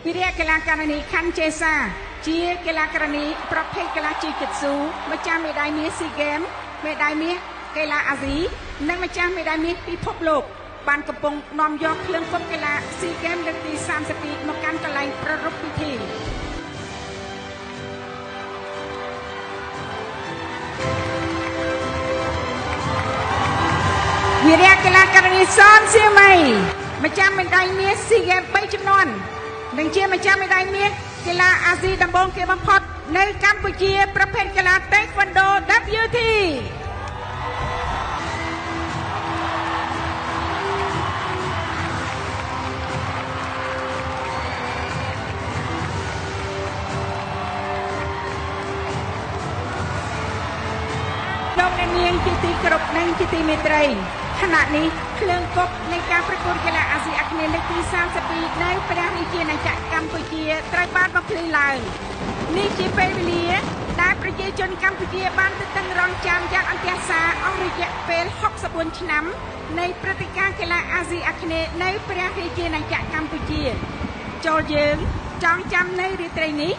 វីរៈកីឡាករនីខាន់ជេសា ជាកីឡាករនីប្រភេទកីឡាជីជិតស៊ូ ម្ចាស់មេដាយមាសស៊ីហ្គេម មេដាយមាសកីឡាអាស៊ី និងម្ចាស់មេដាយមាសពិភពលោក បានកំពុងនាំយកភ្លើងគប់កីឡាស៊ីហ្គេមលើកទី32មកកាន់កន្លែងប្រារព្ធពិធី។ វីរៈកីឡាករនីសនសៀមី ម្ចាស់មេដាយមាសស៊ីហ្គេម3ចំនួន និងជាម្ចាស់មេដាយមាសកីឡាអាស៊ីដំបូងគេបំផុតនៅកម្ពុជា ប្រភេទកីឡាតេក្វាន់ដូ WT។ លោកអ្នកនាងជាទីគោរពនិងជាទីមេត្រី ខណៈនេះភ្លើងគប់នៃការប្រកួតកីឡាអាស៊ីអាគ្នេយ៍លើកទី32នៅព្រះរាជាណាចក្រកម្ពុជាត្រូវបានបំភ្លឺឡើង។ នេះជាពេលវេលាដែលប្រជាជនកម្ពុជាបានទន្ទឹងរង់ចាំយ៉ាងអន្ទះសារអស់រយៈពេល64ឆ្នាំ នៃព្រឹត្តិការណ៍កីឡាអាស៊ីអាគ្នេយ៍នៅព្រះរាជាណាចក្រកម្ពុជា។ ចូលយើងចងចាំនៅរាត្រីនេះ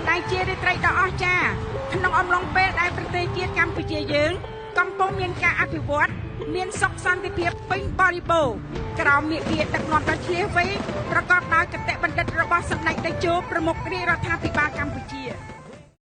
ដែលជារាត្រីដ៏អស្ចារ្យ ក្នុងអំឡុងពេលដែលប្រទេសជាតិកម្ពុជាយើងកំពុងមានការអភិវឌ្ឍ មានសុខសន្តិភាពពេញបរិបូរណ៍ ក្រោមមាគ៌ាដឹកនាំដ៏ឆ្លាតវៃ ប្រកបដោយគតិបណ្ឌិតរបស់សម្ដេចតេជោប្រមុខរាជរដ្ឋាភិបាលកម្ពុជា។